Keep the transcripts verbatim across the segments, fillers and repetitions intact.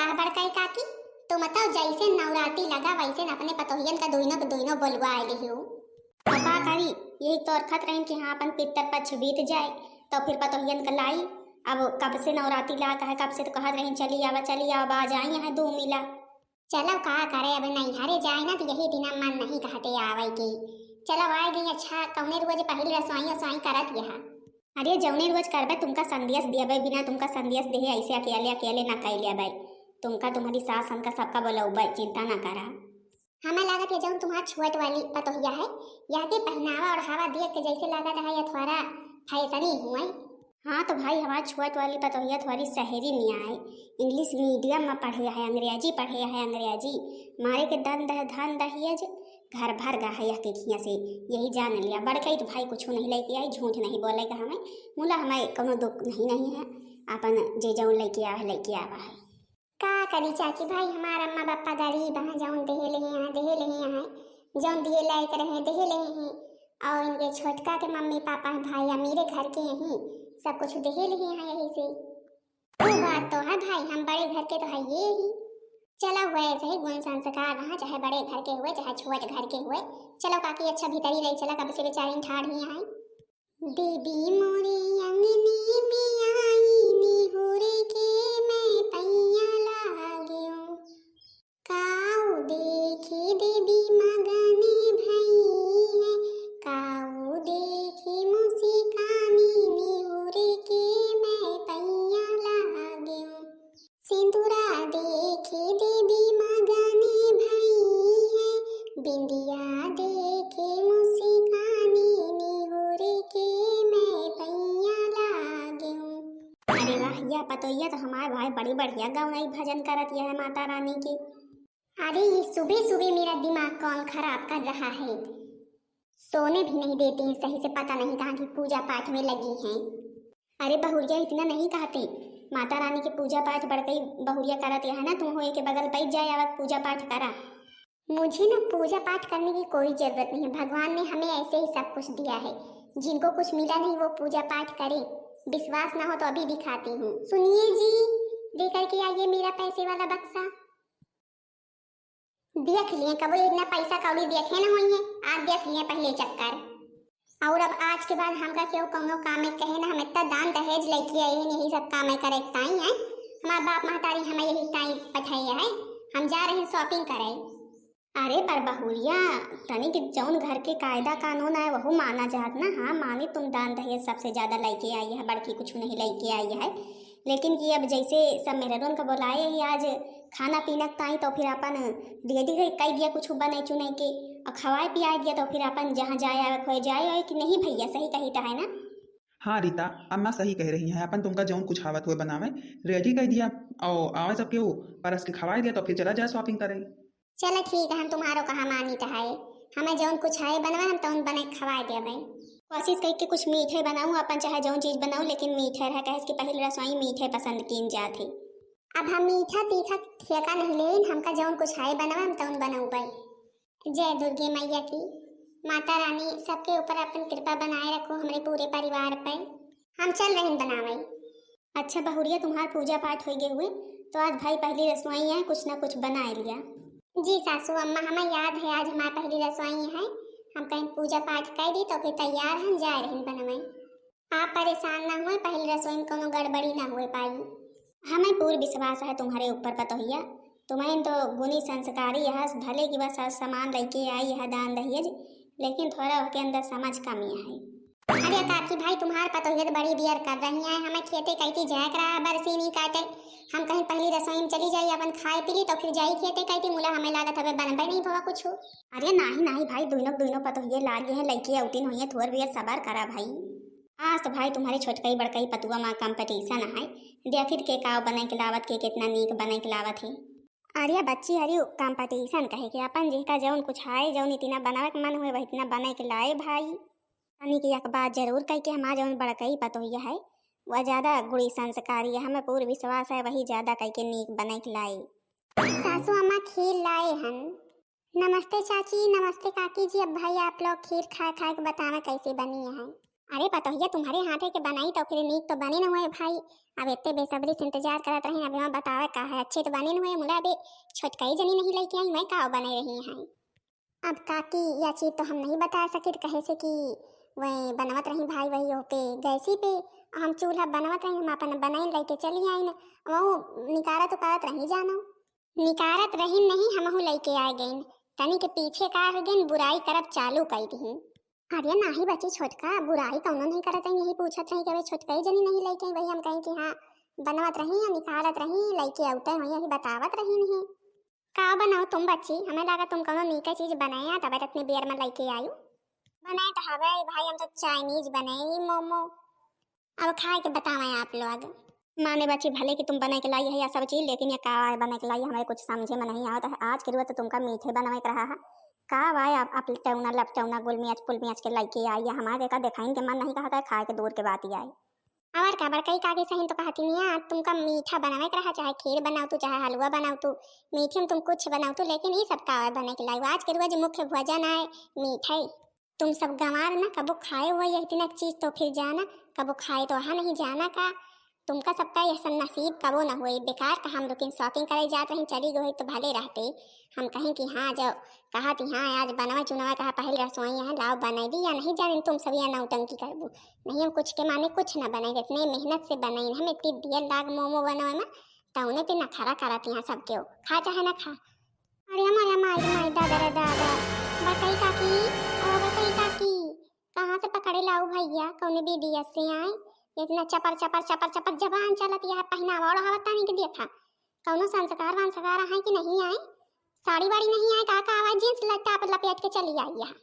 आ बड़काई काकी, तुम तो जैसे नवराती लगा वैसे न अपने पतोहियन का दुइनो के दुइनो बोलवा आए लिही हो। अब का करी, यही तो अरखत रही कि हाँ, अपन पितर पक्ष बीत जाए, तो फिर पतोहियन का लाई। अब कब से नवराती लाग है, कब से तो कहत रही, "चली आवा, चली आवा, आज आई है दो मिला।" चलो का करे, अब नैहरे जाए ना तो यही दिना मन नहीं कहते आवे के। चलो आ गई, अच्छा कौने रोज पहिल रसोई वसोई करत यह? अरे जौने रोज करबे तुमका संदेश दियाबे, बिना तुमका संदेश देहे ऐसे अकेले अकेले ना कैले अबे। तुमका तुम्हारी सास हमका सबका बोलौबे, चिंता ना करा। हमें लागत है जौन तुम्हार छोट वाली पतोहिया है, यह के पहनावा ओढ़ावा देख के जैसे लागत है यह थोड़ा फैशनी हुए। हाँ तो भाई, हमार छोट वाली पतोहिया थोड़ी शहरी निया है, इंग्लिश मीडियम में पढ़े है, अंग्रेजी पढ़े है, अंग्रेजी मारे के दन दह धन दहियज घर भर गा है यह के खिया से। यही जान लिया, बड़कई तो भाई कुछ नहीं लेके आई, झूठ नहीं बोले का हमें, मुला हमें कोनो दुख नहीं, नहीं है, अपन जे जौन लेके आवे लेके आवा है। का करी चाची भाई, हमार अम्मा पापा गरीब हैं, जौन देहे ले हैं, देहे ले हैं, जौन दिए लायक रहे देहे ले हैं, और इनके छोटका के मम्मी पापा हैं भाई अमीरे घर के यहीं, सब कुछ देहे ले हैं यही से। वो बात तो है भाई, हम बड़े घर के तो है ये ही। चला हुआ ऐसे ही गुण संस्कार रहा, चाहे बड़े घर के हुए चाहे छोट घर के हुए। चलो काकी अच्छा भीतरी रही, चला कब से बेचारी ठाढ़ ही आई। देवी मोरे अंगने में आई, निहुर के मैं पैया लाग्यो। काऊ देखी देवी मगने भई है, काऊ देखी मुस्कानी, निहुर के मैं पैया लाग्यो। सिंदूरा देखे देवी मगने भई है, बिंदिया देखे मुस्कानी, निहुर के मैं पैया लाग्यो। अरे वाह, यह पतोहिया तो हमार भाई बड़ी बढ़िया गौनई भजन करत यह है माता रानी के। अरे ये सुबह सुबह मेरा दिमाग कौन खराब कर रहा है, सोने भी नहीं देती हैं सही से, पता नहीं कहाँ की पूजा पाठ में लगी हैं। अरे बहुरिया इतना नहीं कहते, माता रानी के पूजा पाठ बड़कई बहुरिया करत यह ना, तुम हो एक बगल बैठ जाए आवत पूजा पाठ करा। मुझे ना पूजा पाठ करने की कोई जरूरत नहीं है, भगवान ने हमें ऐसे ही सब कुछ दिया है, जिनको कुछ मिला नहीं वो पूजा पाठ करे। विश्वास ना हो तो अभी दिखाती हूँ, सुनिए जी, लेकर के आइए मेरा पैसे वाला बक्सा। देख लिए, कबो इतना पैसा कौड़ी देखे ना होइए, आज देख लिए पहले चक्कर। और अब आज के बाद हमका केहू कौनो काम में कहे ना, हम इतना दान दहेज लेके आए हैं, यही सब काम है करे ताई है। हमार बाप महतारी हमें यही ताई पठाई है, हम जा रहे हैं shopping करे। अरे पर बहुरिया, तनिक जौन घर के कायदा कानून आए वहू माना जात ना। हाँ मानी, तुम दान दहेज सबसे ज्यादा लेके आई है, बड़की कुछ नहीं लेके आई है, लेकिन कि अब जैसे सब मेहररुन का बोलाए ही आज खाना पीना के ताई, तो फिर अपन ready कई दिया कुछ बने चुने के और खवाए पियाए दिया, तो फिर अपन जहाँ जाए आवे खोए जाए आवे कि नहीं भैया, सही कही तो है ना? हाँ रीता, अम्मा सही कह रही हैं, अपन तुमका जौन कुछ आवत हुए बनावे, ready कर दिया और आवे सबके वो परस के खवाए दिया, तो फिर चला जाए shopping करे। चला ठीक है, हम तुम्हारो कहा मानी तो है, हमें जौन कुछ है बनवा हम तौन बने खवाए देवे। कोशिश कई के कुछ मीठे बनाऊँ, अपन चाहे जौन चीज बनाऊँ लेकिन मीठे रहे, कहे कि पहिल रसोई मीठे पसंद कीन जात है। अब हम मीठा तीखा ठेका नहीं लेन, हमका जौन कुछ है बनवा हम तौन बनौबे। जय दुर्गे मैया की, माता रानी सबके ऊपर अपन कृपा बनाए रखो, हमरे पूरे परिवार पे। हम चल रहे बनावे। अच्छा बहुरिया, तुम्हार पूजा पाठ होइ गए हुए, तो आज भाई पहली रसोई है, कुछ ना कुछ बनाए लिया। जी सासू अम्मा, हमें याद है आज हमार पहली रसोई है, हम कहीं पूजा पाठ कर दी तो फिर तैयार हम जाए रहे बनवे। आप परेशान ना हुए, पहली रसोई में कोनो गड़बड़ी ना हुए पाई। हमें पूर्ण विश्वास है तुम्हारे ऊपर पतोहिया, तुम्हें तो गुणी संस्कारी यह भले कि वह सब सामान लेके आई यह दान दहेज, लेकिन थोड़ा ओके अंदर समझ कमी है। अरे काकी भाई, तुम्हार पतोहिया तो बड़ी बियर कर रही है, हमें खेते कई थी जाए करा बरसीनी काटे, हम कहीं पहली रसोई में चली जाई, अपन खाए पी ली तो फिर जाई खेते कई थी, मुला हमें लागत हमें बनबे नहीं भवा कुछ। अरे नाही नाही भाई, दुइनो दुइनो पतोहिए लागे हैं, लइके अउतीन होइए, थोर बियर सबर करा भाई। आज तो भाई तुम्हारे छोटकई बड़कई पतुआ मा competition है, देखित के काव बने के लावत, के कितना नीक बने के लावत है। अरे बच्ची, अरे competition कहे के अपन जेहका जौन कुछ आए, जौन इतना बनावे के मन हुए, वह इतना बने के लाए भाई। तनी के एक बात जरूर कह के हमार जौन बड़कई पतोहिया है, वह ज्यादा गुणी संस्कारी है, हमें पूर्ण विश्वास है वही ज्यादा कह के नीक बने के लाए। सासू अम्मा खीर लाए हन। नमस्ते चाची, नमस्ते काकी जी। अब भाई आप लोग खीर खाए खाए के बतावे कैसे बनी है। अरे पतोहिया, तुम्हरे हाथे के बनाई तो फिर नीक तो बने न होए भाई। अब एत्ते बेसब्री से इंतजार करत रही, अब एमा बतावे का है, अच्छे तो बने न होए, मुला अबे छोटकई जनी नहीं लइके आई, मैं का बनाए रही हैं। अब काकी, या चीज तो हम नहीं बता सकित, कहे से कि वही बनवत रही भाई, वही हो पे गैसी पे, हम चूल्हा बनवत रही, हम अपन बनाई लइके चली आई न, वहू निकारत उकारत रही जानो। निकारत रही नहीं, हमहू लइके आए गइन, तनी के पीछे का हो गइन, बुराई करब चालू कई दिही। अरे नाही बच्ची छोटका, बुराई कौनो नहीं करत है, यही पूछत रही कि अबे छोटका ही जनी नहीं लइके आई, वही हम कहें कि हाँ बनवत रही या निकारत रही, लइके आउते हुई यही बतावत रही नहीं। का बनाओ तुम बच्ची, हमें लगा तुम कौनो नीके चीज बनाए आ, तबे इतनी बेर में लइके आयु। बनाए तो हवे भाई, हम तो चाइनीज बनाए मोमो। अब खाए के बतावे आप लोग। माने बच्ची, भले कि तुम बने के लाई है या सब चीज, लेकिन ये का आए बने के लाई, हमें कुछ समझे में नहीं आवत है। आज के रुआ तो तुमका मीठे बनवे के रहा है, का आए आप, आप टौना लपटौना गुल मियाच पुल मियाच के लइके आई है, हमारे का देखाइन के मन नहीं कहता है, खाए के दूर के बात ही आए। और का बड़कई काकी सही तो कहती नहीं है, आज तुमका मीठा बनवे के रहा, चाहे खीर बनाओ तू, चाहे हलवा बनाओ तू, मीठे में तुम कुछ बनाओ तू, लेकिन ये सब का आए बने के लाई। आज के रुआ जो मुख्य भोजन आए मीठे, तुम सब गंवार ना कबो खाए हुआ यह इतना चीज तो फिर जाना, कबो खाए तो वहाँ नहीं जाना का। तुमका सबका यह सब नसीब कबो न हुए। बेकार का हम लोग shopping करे जात रही, चली गई तो भले रहते। हम कहें कि हाँ, जब कहा थी हाँ आज बनवा चुनवा कहा पहले रसोई यहाँ लाओ बनाई दी या नहीं जाने तुम सब यहाँ नौटंकी करबू। नहीं, हम कुछ के माने कुछ ना बनाई, इतने मेहनत से बनाई, हम इतनी दियल लाग मोमो बनवा में, तो उन्हें पे नखरा करत यहाँ सबके हो, खा चाहे ना खा। अरे हमारे माई रे माई, दादा रे दादा। बड़कई काकी, ओ बड़कई काकी, कहाँ से पकड़े लाऊ भैया, कौन बीडीएस से आए? इतना चपर चपर चपर चपर जबान चलत यह पहनावा ओढ़ावत तानी के देखा, कौनो संस्कार वंस्कार है कि नहीं आए? साड़ी वाड़ी नहीं आए का, का आवाज जींस लट्टा पर लपेट के चली आई है।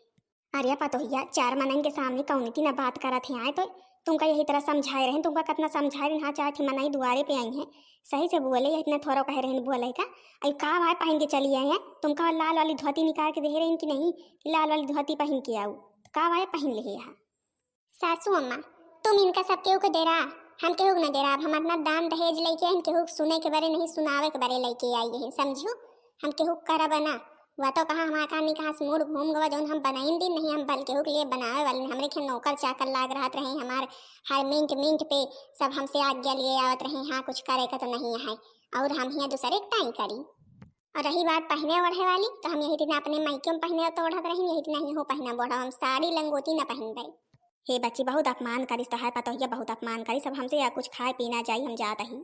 अरे पतोहिया, चार मनन के सामने कौन की ना बात करत है आए तो तुमका यही तरह समझाए रहन, तुमका कितना समझाए रहन, हाँ चार ठे मनई दुआरे पे आई हैं, सही से बोले, इतने थोड़ा कहे रहन बोले का, आई का भाई पहन के चली आई है, तुमका लाल वाली धोती निकाल के दे रहन कि नहीं, लाल वाली धोती पहन के आऊ, तो का भाई पहन ले यहाँ। सासू अम्मा, तुम इनका सब केहू के डेरा, हम केहू के न डेरा, अब हम अपना दान दहेज लेके हम केहू के सुने के बारे नहीं, सुनावे के बारे लेके आई हैं, समझू, हम केहू के करब ना। वह तो कहा हमारे कहानी कहाँ से मूड घूम गवा, जौन हम बनाइन दिन नहीं, हम बल केहू के लिए बनावे वाले नहीं, हमरे के नौकर चाकर लाग रहत रहे, हमार हर मिनट मिनट पे सब हमसे आज्ञा लिए आवत रहे, हाँ कुछ करे का तो नहीं है, और हम हियाँ दूसरे के ताई करी। और रही बात पहने ओढ़े वाली, तो हम यही दिन अपने मायके में पहने तो ओढ़त रही, यही दिन ही हो पहना ओढ़ब, हम साड़ी लंगोटी न पहनबे। हे बच्ची, बहुत अपमान करिस तोहार पतोहिया, बहुत अपमान करिस। अब हमसे या कुछ खाए पीना जाई, हम जात ही।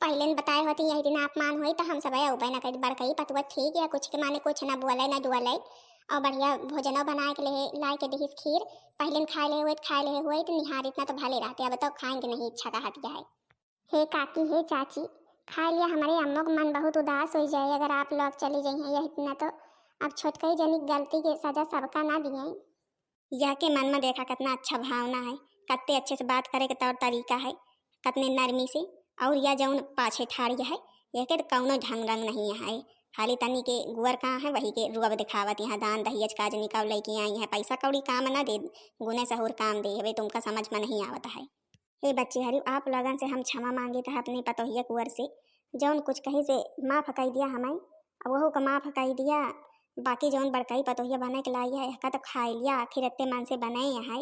पहले न बताए होती यही दिन अपमान होई तो हम सब अउबे न करी। बड़कई पतुआ ठीक या कुछ के माने कुछ न बोले न डुअले, और बढ़िया भोजनो बनाए के ले लाए के दिहिस खीर। पहले न खाए ले हुए, खाए ले हुए तो निहार इतना तो भले रहते, अब तो खाएंगे नहीं, इच्छा का हट गया है। हे काकी, हे चाची, खाए लिया, हमारे अम्मो के मन बहुत उदास हो जाए अगर आप लोग चली जाइए यही इतना तो। अब छोटकई जनी गलती के सजा सबका ना दिए। यह के मन में देखा कितना अच्छा भावना है, कितने अच्छे से बात करे के तौर तरीका है, कितने नरमी से। और यह जौन पाछे ठाड़ यह है, यह के तो कौनो ढंग रंग नहीं है, खाली तनी के गुअर का है, वही के रुअब दिखावत यहाँ दान दहेज काज निकाल लेके आई है, पैसा कौड़ी काम ना दे, गुने सहूर काम दे हवे, तुमका समझ में नहीं आवत है। हे बच्ची हरी, आप लोगन से हम क्षमा मांगित है अपनी पतोहिया कुंवर से, जौन कुछ कही से माफ कई दिया हमें, अब वहू का माफ कई दिया। बाकी जौन बड़कई पतोहिया बने के लाई है, का तो खाए लिया, आखिर इतने मन से बने है,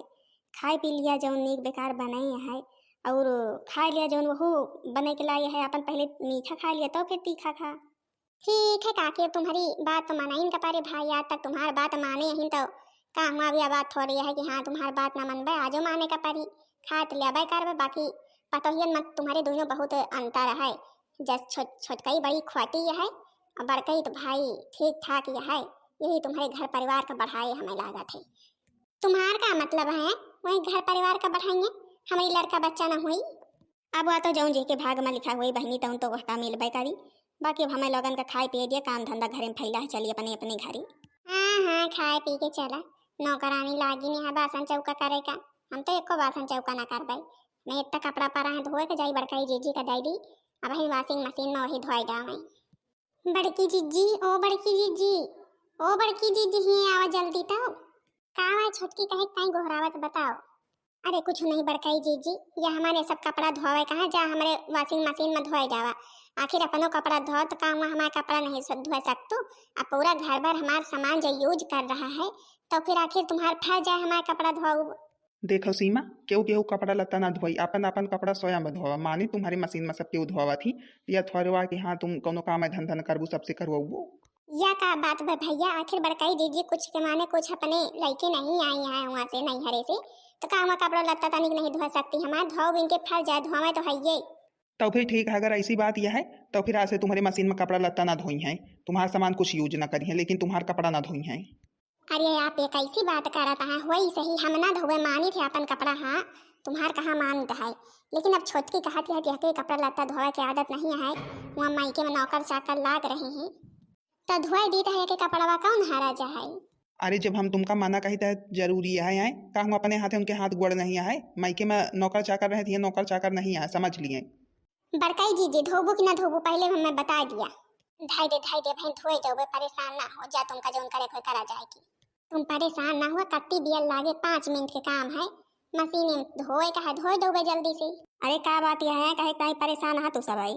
खाए पी लिया जौन नीक बेकार बने है, और खाए लिया जौन वहू बने के लाई है, अपन पहले मीठा खा लिया तो फिर तीखा खा। ठीक है काकी, अब तुम्हारी बात तो माना ही इनका पारे भाई, आज तक तुम्हार बात माने यही तो का हुआ, अभी बात थोड़ी है कि हाँ तुम्हार बात ना मनबे, आजो माने का परी, खात लेबे करबे। बाकी पतोहियन मत तुम्हारे दोनों बहुत अंतर है, जस छोट छोटकई बड़ी खोटी है और बड़कई तो भाई ठीक ठाक ही है, यही तुम्हारे घर परिवार का बढ़ाए हमें लागत है। तुम्हार का मतलब है वही घर परिवार का बढ़ाइए, हमारी लड़का बच्चा ना हुई। अब वह तो जौन जेके भाग में लिखा हुई बहिनी, तौन तो वह का मिलबे करी। बाकी अब हमें लोगन का खाए पिए दिया, काम धंधा घरे में फैला है, चली अपने अपने घरे। हाँ हाँ, खाए पी के चला, नौकरानी लागी नहीं है बासन चौका करे का, हम तो एको बासन चौका ना करबे। नहीं इतना कपड़ा पड़ा है धोए के, जाई बड़काई जीजी का दे दी, अब ही वॉशिंग मशीन में वही धोए डावे। बड़की जीजी, ओ बड़की जीजी, ओ बड़की जीजी, हिये आवा जल्दी तो। का हुआ छोटकी, कहे ताई गोहरावत बताओ। अरे कुछ नहीं बड़काई जीजी, या हमारे सब कपड़ा धोवे कहाँ जा, हमारे वॉशिंग मशीन में धोए जावा। आखिर अपनो कपड़ा धो तो का हुआ, हमारे कपड़ा नहीं स-, धो सकतू? अब पूरा घर भर हमार सामान जो यूज कर रहा है, तो फिर आखिर तुम्हार फर जाए हमारे कपड़ा धो। देखो सीमा, केहू केहू कपड़ा लत्ता ना धोई, आपन आपन कपड़ा स्वयं धोवा। मानी तुम्हारे मशीन में सब केहू धोवा थी, या थोड़वा कि हाँ तुम कौनो काम है धंधा न करबू, सबसे करवाबू। या का बात बा भैया, आखिर बड़काई जीजी कुछ के माने कुछ अपने लइके नहीं आई हैं वहाँ से नैहरे से, तो का वहाँ कपड़ा लत्ता तनिक नहीं धो सकती? हमार धो बिन के फर जाए, धोवे तो है ये। तो फिर ठीक है, अगर ऐसी बात यह है तो फिर आज से तुम्हारे मशीन में कपड़ा लत्ता ना धोई हैं, तुम्हारा सामान कुछ यूज ना करी हैं, लेकिन तुम्हारा कपड़ा ना धोई हैं। अरे आप ये कैसी बात करत हैं? होई सही, हम ना धोवे मानी थे अपन कपड़ा, हाँ तुम्हार कहाँ मानत है, लेकिन अब छोटकी कहत है कि कपड़ा लत्ता धोवे के आदत नहीं है, वहाँ मायके में नौकर चाकर लाग रहे हैं, तो धोए दीत है के कपड़वा कौन हरा जा है? अरे जब हम तुमका मना कही त जरूरी है, है? का हम अपने हाथे उनके हाथ गोड़ नहीं है? मायके में नौकर चाकर रहे थे, नौकर चाकर नहीं है, समझ लिए। बड़काई जीजी, धोबू कि ना धोबू, पहले हमें बता दिया। धाई दे, धाई दे भाई, धोए जाओगे, परेशान ना हो जा, तुमका जौन करे कोई करा जाएगी। तुम परेशान ना हुआ, कत्ती बियल लागे, पाँच मिनट के काम है, मशीन में धोए का है, धोए जाओगे जल्दी से। अरे का बात यह है, कहे ताई परेशान है तू सब आई?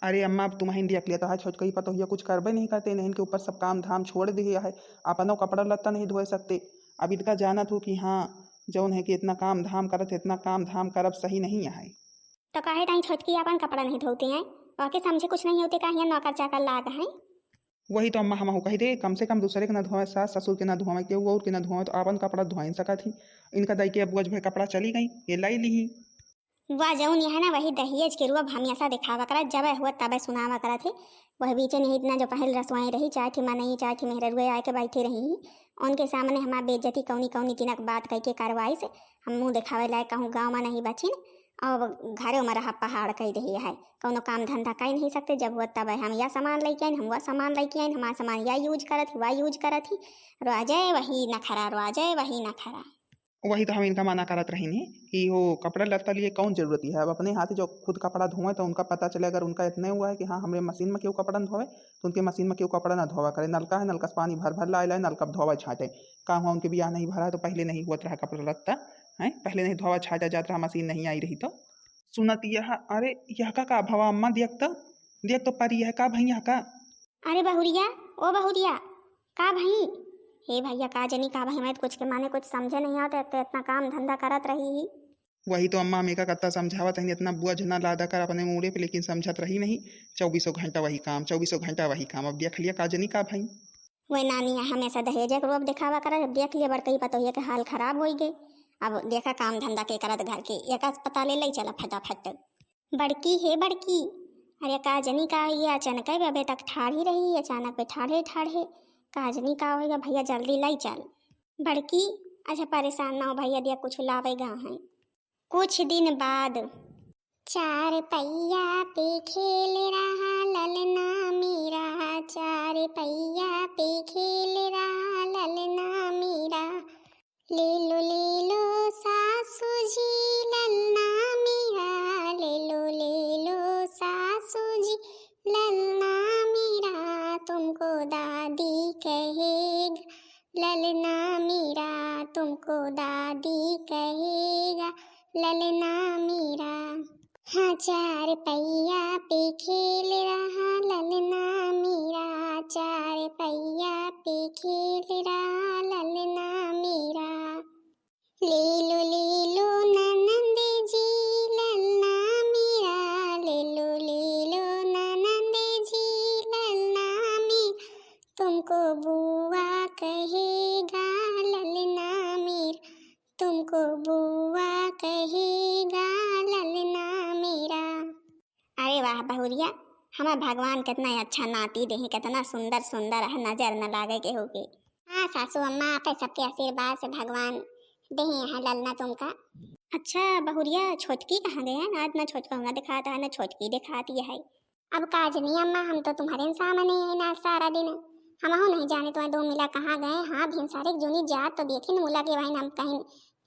अरे अम्मा, अब तुम्हें देख लिया तो है, छोटकई पतोहिया कुछ करबे नहीं करते, इनके ऊपर सब काम धाम छोड़ दिए है, अपनो कपड़ा लत्ता नहीं धोए सकते। अब इनका जानत हो कि हाँ, जौन है कि इतना काम धाम करत, इतना काम धाम करब सही नहीं है। तो काहे ताई छोटकी अपन कपड़ा नहीं धोते हैं? वाके समझे कुछ नहीं होते का हियाँ नौकर चाकर लाग हैं? वही तो अम्मा हमहू कही दे, कम से कम दूसरे के ना धोवे, सास ससुर के ना धोवे, केहू और के ना धोवे, तो अपन कपड़ा धोए सकत ही। इनका दई के अब बोझ भर कपड़ा चली गई, ये लाई ली ही। वाह, जौन यह ना वही दहेज के रूप हमेशा दिखावा करत, जब हुआ तब सुनावा करत है। वह बीचे नहीं इतना जो पहल रसोई रही, चाहे थी मनई, चाहे थी मेहररुए आए के बैठे रही, उनके सामने हमार बेइज्जती कौनी कौनी किनक बात कह के करवाई से हम मुँह दिखावे लायक कहूँ गाँव में नहीं बचिन। अब घरे में रहा पहाड़ कह दे है, कौनो काम धंधा कर नहीं सकते। जब हुआ तब हम यह सामान लेके आइन, हम वह सामान लेके आइन, हमारा सामान यह यूज करत ही, वह यूज करत ही, रोजे वही नखरा, रोजे वही नखरा। वही तो हम इनका मना करत रही नहीं कि हो कपड़ा लत्ता लिए कौन जरूरत है। अब अपने हाथ जो खुद कपड़ा धोए तो उनका पता चले, अगर उनका इतने हुआ है कि हाँ हमरे मशीन में क्यों कपड़ा न धोए, तो उनके मशीन में क्यों कपड़ा ना धोवा करे। नलका है, नलका से पानी भर भर लाए लाए, नलका धोवा छाटे। का हुआ उनके बियाह नहीं भरा है तो पहले नहीं हुआ रहा कपड़ा लत्ता, हैं? पहले नहीं धोवा छाटा जात रहा, मशीन नहीं आई रही तो। सुनत यह, अरे यह का, का भवा अम्मा, देख तो, देख तो परी है का भैया का। अरे बहुरिया, ओ बहुरिया, का भई? हे भैया, का जनी का भई, मैं तो कुछ के माने कुछ समझे नहीं आवत, एक तो इतना काम धंधा करत रही ही। वही तो अम्मा, हम एका कत्ता समझावत हईन, इतना बोझ ना लादा कर अपने मूड़े पे, लेकिन समझत रही नहीं। चौबीसों घंटा वही काम, चौबीसों घंटा वही काम। अब देख लिया का जनी का भई। वही नानी, हमेशा दहेज के रूप दिखावा करत, अब देख लिया बड़कई पतोहिया के हाल खराब होई गए। अब देखा काम धंधा के करत घर के, एका अस्पताल ले चला फटाफट। बड़की, हे बड़की, अरे का जनी का ये अचानक है, अबे तक ठाढ़ी रही, अचानक पे ठाढ़े ठाढ़े, का जनी का होइगा भैया, जल्दी लाई चल। बड़की, अच्छा परेशान ना हो भैया, दिया कुछ लावेगा है। कुछ दिन बाद। चार पहिया पे खेल रहा ललना मेरा, चार पहिया पे खेल रहा ललना मेरा, ले लो, ले लो सासू जी ललना मेरा, ले लो, ले लो सासू जी ललना मेरा, तुमको दादी कहेगा ललना मेरा, तुमको दादी कहेगा ललना मेरा। हाँ, चार पहिया पे खेल रहा ललना मेरा, चार पहिया पे खेल रहा ललना मेरा। ले लो, ले लो ननंद जी ललना मेरा, ले लो, ले लो ननंद जी ललना मेरा, तुमको बुआ कहेगा ललना मेरा, तुमको बुआ कहेगा ललना मेरा। अरे वाह बहुरिया, हमें भगवान कितना अच्छा नाती देही, कितना सुंदर सुंदर है, नजर न लागे केहू के। हाँ सासू अम्मा, आप सबके आशीर्वाद से भगवान देही है ललना तुमका। अच्छा बहुरिया, छोटकी कहाँ गए हैं? आज ना छोटका ना दिखाता है, ना छोटकी दिखाती है। अब का जनी अम्मा, हम तो तुम्हारे सामने ही ना सारा दिन, हमहू नहीं जाने तुम्हें दो मिला कहाँ गए। हाँ भिनसारे के जूनी जात तो देखिन मुला के वहीं हम कहीं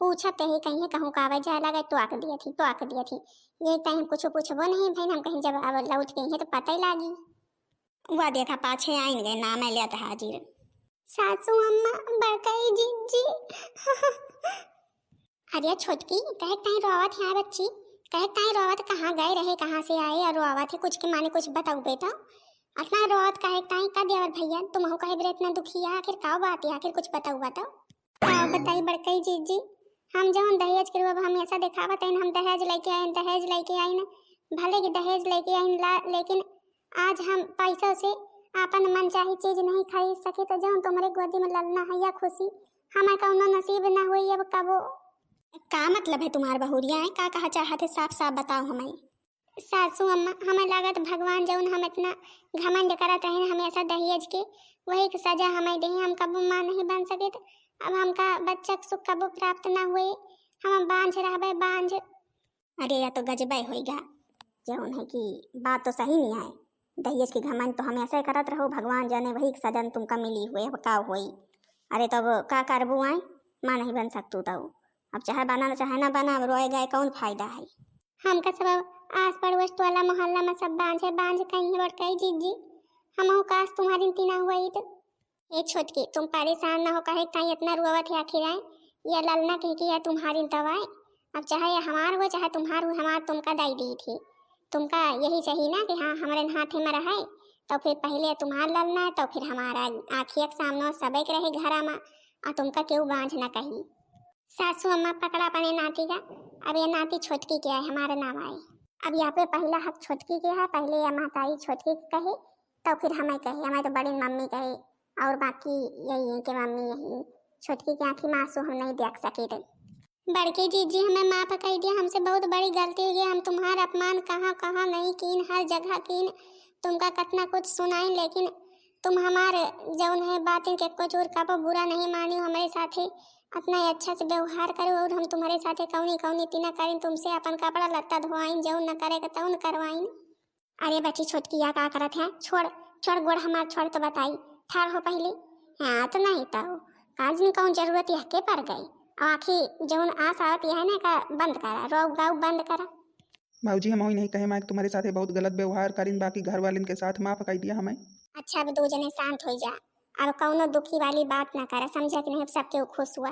पूछत ही कहीं कहूँ का वजह लगे टोक दिए थी, टोक दिए थी। ये कहीं कुछ पूछबो नहीं भई, हम कहीं जब अब लौट के हैं तो पता ही लागी। वह देखा पाछे आइन गए, नाम है लेत हाजिर। सासू अम्मा, बड़कई जिज्जी। अरे छोटकी, कहे ताई रोवत है बच्ची, कहे ताई रोवत, कहाँ गए रहे, कहाँ से आए और रोवत है, कुछ के माने कुछ बताऊ बेटा। अतना रोवत कहे ताई का देवर भैया, तुमहू कहे बेरे इतना दुखी है, आखिर का बात है, आखिर कुछ बताऊ बताओ। का बताई बड़कई जिज्जी, हम जौन दहेज के रूप हमेशा देखावत हइन, हम दहेज लइके आइन, दहेज लइके आइन, भले कि दहेज लइके आइन ला, लेकिन आज हम पैसों से आपन मनचाही चीज नहीं खरीद सकी, तो जौन तुम्हरे गोदी में ललना है या खुशी, हमें कौनो नसीब ना होई अब कबो। का मतलब है तुम्हार बहुरिया है, का कहा चाहत है, साफ साफ बताओ हमें। सासू अम्मा, हमें लागत भगवान जौन हम इतना घमंड करत रहे हमेशा दहेज के, वही के सजा हमें देहे, हम कबो माँ नहीं बन सके, अब हमका बच्चा के सुख कबो प्राप्त ना हुए, हम बांझ रहबे बांझ। अरे, या तो गजबे होइगा। जौन है कि बात तो सही नहीं है। दहेज के घमंड तो हमेशा करत रहो, भगवान जाने वही के सजन तुमका मिली हुए, अब का होई? अरे, तब का करबू आए? माँ नहीं बन सकतू तब। अब चाहे बना, चाहे ना बना, अब रोए गए कौन फायदा है? हमका सब अब आस पड़ोस टोला मोहल्ला में सब बांझे बांझ कहीं बड़ कई जीजी, हमहू काश तुम्हारी तीना हुई तो। ए छोटकी, तुम परेशान ना हो, काहे ताई इतना रोवत है आखिर आए? या ललना कह के या तुम्हारी तब आए। अब चाहे ये हमार हो, चाहे तुम्हार हो, हमार तुमका दाई दी थी। तुमका यही चाहिए ना कि हाँ, हमारे हाथे में रहे, तो फिर पहले तुम्हार ललना है, तो फिर हमारा आँखिया के सामने सबक रहे घरा में, और तुमका केहू बांझ ना कही। सासू अम्मा पकड़ा अपने नाती का, अब ये नाती छोटकी के है, हमारा नाम आए। अब यहाँ पे पहला हक छोटकी के है, पहले ये महतारी छोटकी के कहे, तो फिर हमें कहे, हमें तो बड़ी मम्मी कहे, और बाकी यही है कि मम्मी यही, छोटकी के आँखी में आंसू हम नहीं देख सके थे। बड़की जीजी, हमें माफ कर दिया, हमसे बहुत बड़ी गलती हुई है, हम तुम्हारा अपमान कहाँ कहाँ नहीं कीन, हर जगह कीन, तुमका कितना कुछ सुनाइन, लेकिन तुम हमारे जौन है बातें के कुछ और कबो बुरा नहीं मानियो, हमारे साथे अपना अच्छा से व्यवहार करो, और हम तुम्हारे साथे कौनी कौनी तीना करें, तुमसे अपन कपड़ा लत्ता धोआइन, जौन न करे के तौन करवाइन। अरे बच्ची छोटकी, या का करत है? छोड़, छोड़ गोड़ हमार, छोड़ तो बताई, ठाड़ हो पहले। हाँ तो नहीं तो काज में कौन जरूरत यह के पड़ गई? और आखिर जौन आस आवत यह ना का बंद करा, रोउ गाउ बंद करा। भौजी, हम नहीं कहे माइक तुम्हारे साथे बहुत गलत व्यवहार करिन, बाकी घर वालिन के साथ माफ कर दिया हमें। अच्छा, अब दो जने शांत हो जा, अब कौनो दुखी वाली बात ना करा, समझा कि नहीं? अब सबके खुश हुआ।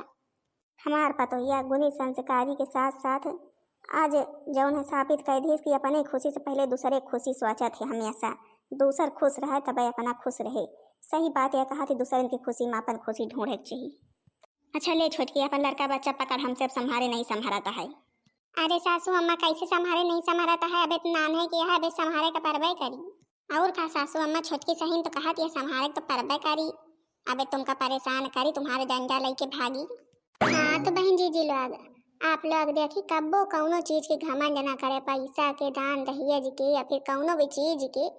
हमार पतोहिया गुणी संस्कारी के साथ साथ आज जौन है साबित कर दिहिस कि अपने खुशी से पहले दूसरे खुशी सोचत है हमेशा। दूसर खुश रहे तबे अपना खुश रहे। सही बात यह कहा कि दूसरन की खुशी में अपन खुशी ढूंढे के चाहिए। अच्छा ले छोटकी, अपन लड़का बच्चा पकड़, हमसे अब संभारे नहीं संभारता है। अरे सासू अम्मा, कैसे संभारे नहीं संभारता है? अबे तो नान है कि यह अबे संभारे का परबे करी। और का सासू अम्मा, छोटकी सही तो कहत, ये संभारे तो परबे करी। अबे तुमका परेशान करी, तुम्हारे डंडा लेके भागी। हाँ तो बहन जीजी लोग, आप लोग देखी कब्बो कौनो चीज के घमंड ना करे, पैसा के, दान दहेज के या फिर कौनो भी चीज के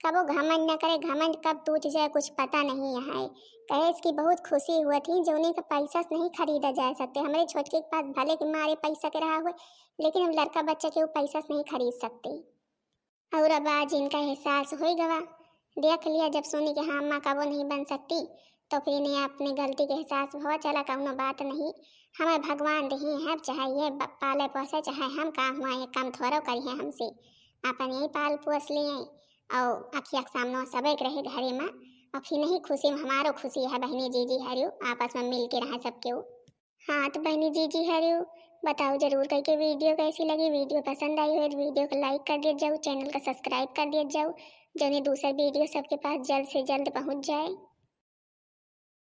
कबो घमंड ना करे। घमंड कब टूट जाए कुछ पता नहीं है। कहे इसकी बहुत खुशी हुआ थी, जौने का पैसा से नहीं खरीदा जा सकते। हमारे छोटके के पास भले के मारे पैसा के रहा हुए, लेकिन अब लड़का बच्चा के वो पैसा से नहीं खरीद सकते। और अब आज इनका एहसास हो गवा, देख लिया, जब सुनी कि हाँ अम्मा कबो नहीं बन सकती, तो फिर इन्हें अपनी गलती के एहसास हुआ। चला कौनो बात नहीं, हमें भगवान दही है, चाहे ये ब-, पाले पोसे, चाहे हम का हुआ, ये काम थोड़ो करी है हमसे। अपन यही पाल पोस लिए और अखिया के सामने सबक रहे घरे में, और फिर नहीं खुशी में हमारो खुशी है। बहनी जीजी हरियो आपस में मिल के रहे सबके। हाँ तो बहनी जीजी हरियो, बताओ जरूर करके वीडियो कैसी लगी। वीडियो पसंद आई हो तो वीडियो को लाइक कर दिया जाओ, चैनल का सब्सक्राइब कर दिया जाओ, जौने दूसर वीडियो सबके पास जल्द से जल्द पहुँच जाए।